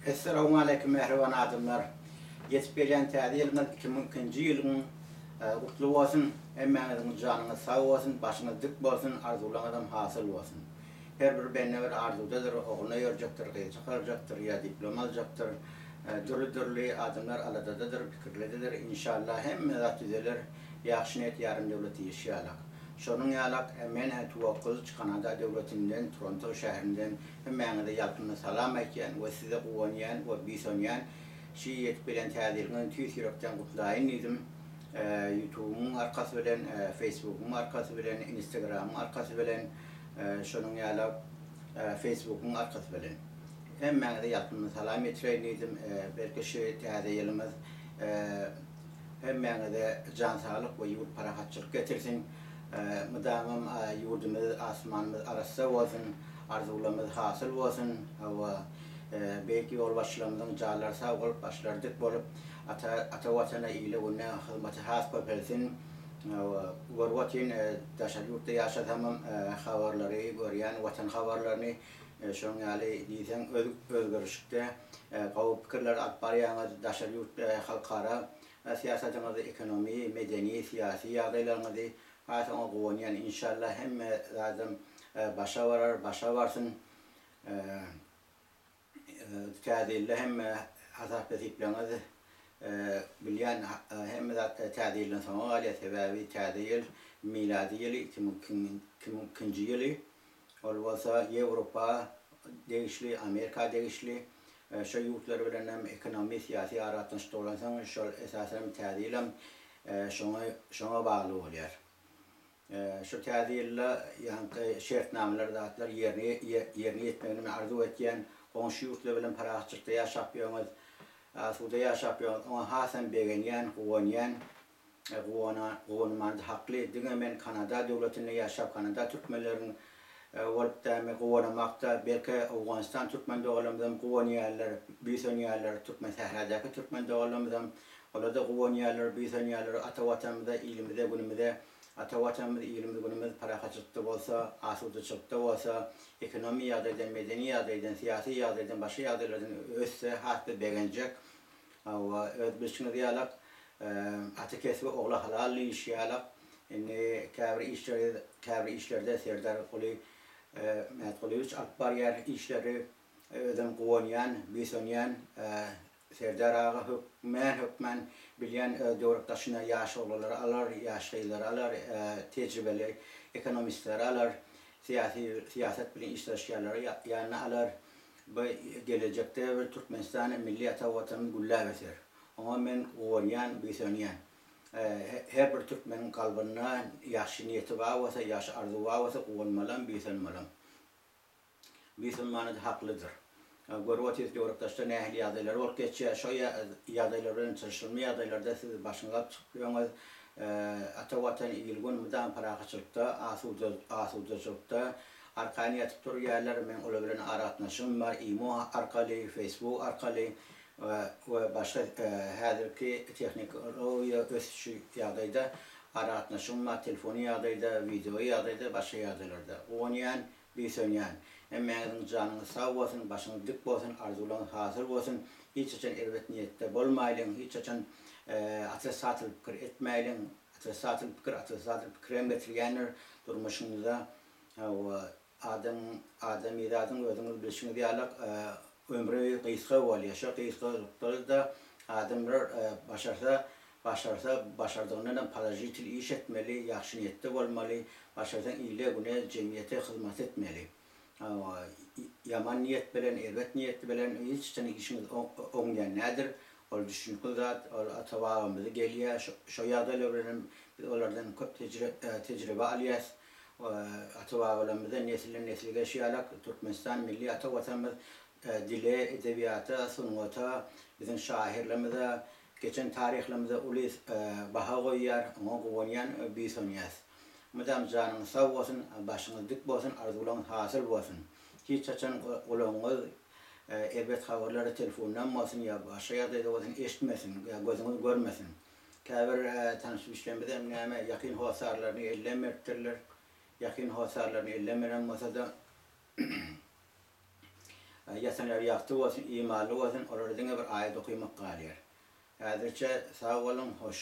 Essalawmaleýkim mähriban adamlar! Ýetip gelýän täze ýylyňyz 2002-nji ýylyň gutly bolsun! Hemmäňiziň janyňyz sag bolsun, başyňyz dik bolsun, arzuwlaňyzam hasyl bolsun! Her bir bende bir arzuwdadyr, ogluna ýörjekdir, gyz çykarjakdyr ýa diplom aljakdyr. Dürli-dürli adamlar aladadadyr, pikirlididir. Inşallah hemme zat düzeler, ýagşy niýet ýarym döwlet diýişi ýalak. Şonuň ýalak men Tuwakgylyç Kanada döwletinden Toronto şäherinden hemmäňize ýalkymly salam aýtýan we size guwanýan we buýsanýan şi ýetip gelen täze ýylyňyzy tüýs ýürekden gutlaýyn diýdim. Ýutubymyň arkasy bilen, Facebookymyň arkasy bilen, Instagramyň arkasy bilen, şonuň ýalak Facebookyň arkasy bilen. Hemmäňize ýalkymly salam ýetireýin diýdim. Belki şu täze ýylymyz hemmäňize jan saglyk we ýurt parahatçylyk getirsin. Mydamam ýurdumyz, asmanymyz arassa bolsun, arzuwlarymyz hasyl bolsun. Hawa, beýik ýolbaşçylarymyzyň janlary sag bolup, başlary dik bolup, ata ata Watana, ile-güne hyzmaty has köpelsin. Hawa, görüp otyryn, daşary ýurtda ýaşasamam habarlary görýän, Watan habarlaryny. Şonuň ýaly diýseň özgerişikde gowy pikirleri alyp barýaňyz, daşary ýurt halkara syýasatyňyzy, ekonomi, medeni, syýasy ýagdaýlaryňyzy has oňa guwanýan inşallah hemme zadam başa barar, başa barsyn. Täze ýylda hemme hasap-hesipleňiz bilýän hemme zat täze ýyldan soňa galýar, sebäbi täze ýyl milady ýyly 2002-nji ýyly Ol bolsa Ýewropa degişli, Amerika degişli. Şo ýurtlar bilen hem ekonomi, syýasy aragatnaşykda bolansoň, şol esasanam Täze ýylam şoňa şoňa bagly bolýar. Şu Täze ýylda ýaňky şertnamalar zatlar ýerine ýerine ýetmegini men arzuw etýän. Goňşy ýurtlar bilen parahatçylykda ýaşap ýöňüz, asuda ýaşap ýöňüz. Oňa hasam begenýän, guwanýan. Guwanmanda hakly diňe men Kanada döwletinde ýaşap Kanada türkmenleriň bolup dämi guwanamakda belki Owganystan türkmen doganlarymyzam guwanýarlar buýsanýarlar türkmen sähradäki türkmen doganlarymyzam olarda guwanýarlar buýsanýarlar ata watanymyza ilimize günümize ata watanymyz ilimiz günümiz parahatçylykda bolsa asudaçylykda bolsa ekonomi ýagdaýdan medeni ýagdaýdan syýasy ýagdaýdan başga ýagdaýlardan össe has-da begenjek Hawa, öz bilşiňiz ýalak, ata kesbi ogla halal diýişi ýalak, indi käbir işleri, käbir işlerde Serdarguly Mätgulyýewiç alyp barýar işleri, özem guwanýan, buýsanýan. Serdar aga hökmän, hökmän bilýän öz döwrekdaşyna ýaş oglanlary alar, ýaş gyzlary alar, tejribeli ekonomistleri alar, syýasy, syýasat bilen işleşýänleri ýanyna alar. Bu gelejekde bir Türkmenistan milli ata Watanymyz gülläp öser. Oňa men guwanýan, buýsanýan. Her bir türkmeniň kalbynda ýagşy niýeti bar bolsa, ýagşy arzuwy bar bolsa guwanmalam, buýsanmalam. Buýsanmana-da haklydyr. Görüp otyrys döwrekdaşda nähili ýagdaýlar bolup geçýär. Şo ýagdaýlar bilen çylşyrymly ýagdaýlarda siz başyňyzy alyp çykyp ýöňüz. Ata Watan, il-gün mydam parahatçylykda, asuda, asudaçylykda Arkaýyn ýatyp turýarlar, meň olar bilen aragatnaşygym bar, imo arkaly, facebook arkaly we başga häzirki tehnikologiýa ösüşi ýagdaýda aragatnaşygym bar, telefony ýagdaýda, wideo ýagdaýda, başga ýagdaýlarda. Guwanýan, buýsanýan. Hemmäňiziň janyňyz sag bolsun, başyňyz dik bolsun, arzuwlaryňyz hasyl bolsun, hiç haçan erbet niýetde bolmaýlyň, hiç haçan otrisatel pikir etmäýliň, otrisatel pikir otrisatel pikirem getirýändir durmuşyňyzda. Hawa, adam, adamyzadyň özüňiz bilşiňiz ýaly ömri gysga bolýar. Şo gysgalykda-da adamlar başarsa, başarsa, başardygyndanam položitel iş etmeli, ýagşy niýetde bolmaly, başarsaň ile-güne, jemgyýete hyzmat etmeli. Hawa, ýaman niýet bilen, erbet niýet bilen hiç haçan işiňiz oňýan däldir. Ol düşnükli zat, ol ata-babamyzy gelýär, şo ýagdaýlar bilenem biz olardan köp tejribe alýas. Ata-babalarymyzdan nesilden-nesle gelşi ýalak, Türkmenistan milli ata Watanymyz dile, edebiýata, sungata, biziň şahyrlarymyza, geçen taryhlarymyza uly baha goýýar, oňa guwanýan, buýsanýas. Mydam janyňyz sag bolsun, başyňyz dik bolsun, arzuwlaryňyz hasyl bolsun. Hiç haçan gulagyňyz erbet habarlary telefondan bolsun ýa başga ýagdaýda bolsun eşitmesin, ýa gözüňiz görmesin. Käbir tanyş-bilişlerimizem näme, ýakyn hossarlaryny elden beripdirler. Ýakyn hossarlaryny elden beren bolsa-da, Ýatan ýeri ýagty bolsun, imanly bolsun, olara diňe bir aýat okymak galýar. Häzirçe sag boluň, hoş.